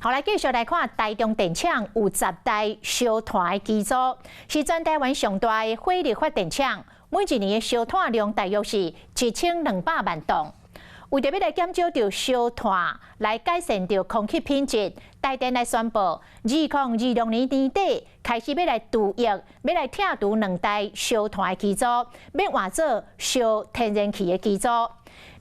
好，來繼續來看台中電廠有10台燒炭的機組，是全台灣上大的火力發電廠，每一年的燒炭量大約是1200萬噸。為著欲來減少著燒炭，來改善著空氣品質，台電來宣布，2026年年底開始欲來除役，欲來拆除兩台燒炭的機組，欲換做燒天然氣的機組。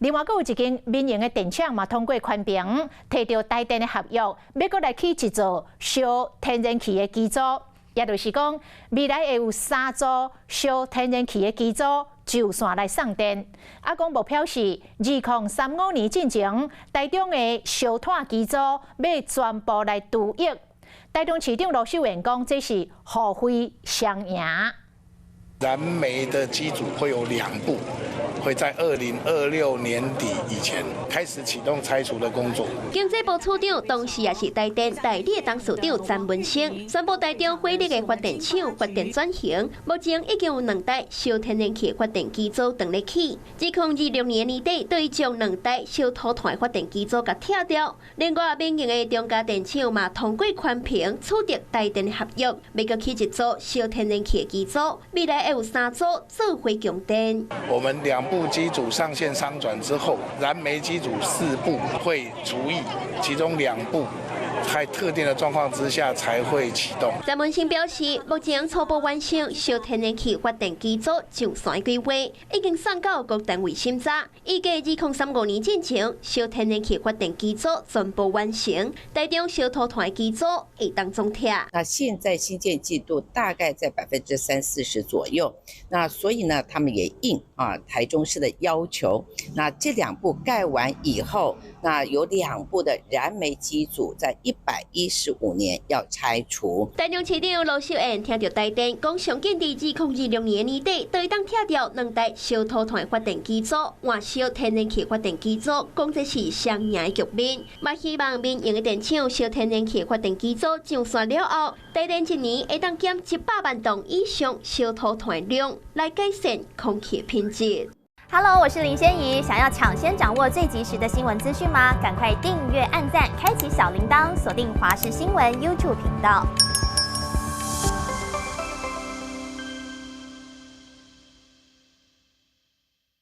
另外，閣有一間民營的電廠嘛，通過環評，提著台電的合約，欲閣來起一座燒天然氣的機組，也就是講，未來會有三組燒天然氣的機組上線來送電。啊，講目標是2035年進前，台中的燒炭機組欲全部來除役。台中市長盧秀燕講，這是互惠雙贏。燃煤的機組會有兩部，會在2026年底以前開始啟動拆除的工作。經濟部次長，同時也是台電代理董事長詹文生宣布，台中火力的發電廠發電轉型，目前已經有兩台燒天然氣發電機組正咧起。2026年年底，對將兩台燒土炭發電機組共拆掉。另外，民營的中嘉電廠嘛通過環評取得台電的合約，欲閣起一組燒天然氣的機組，未來會有三組做伙供電。我們兩部機組上線商轉之後，燃煤機組四部會除役，其中兩部在特定的狀況之下才會啟動。詹文生表示，目前初步完成燒天然氣發電機組上線規劃，已經送到各單位審查。預計2035年進前，燒天然氣發電機組全部完成，台中燒土炭機組會當總拆。那現在興建進度大概在30-40%左右，那所以呢，他們也應啊台中市的要求，那這兩部蓋完以後，那有兩部的燃煤機組在115年要拆除。台中市長盧秀燕聽著台電講，上緊佇2026年年底，就會當拆掉兩台燒土炭發電機組，換燒天然氣發電機組，講這是雙贏的局面。嘛希望民營的電廠燒天然氣發電機組上線了後，台電一年會當減100萬噸以上燒土炭量，來改善空氣品質。 Hello，我是林仙怡。想要搶先掌握最及時的新聞資訊嗎？趕快訂閱、按讚、開啟小鈴鐺，鎖定華視新聞 YouTube 頻道。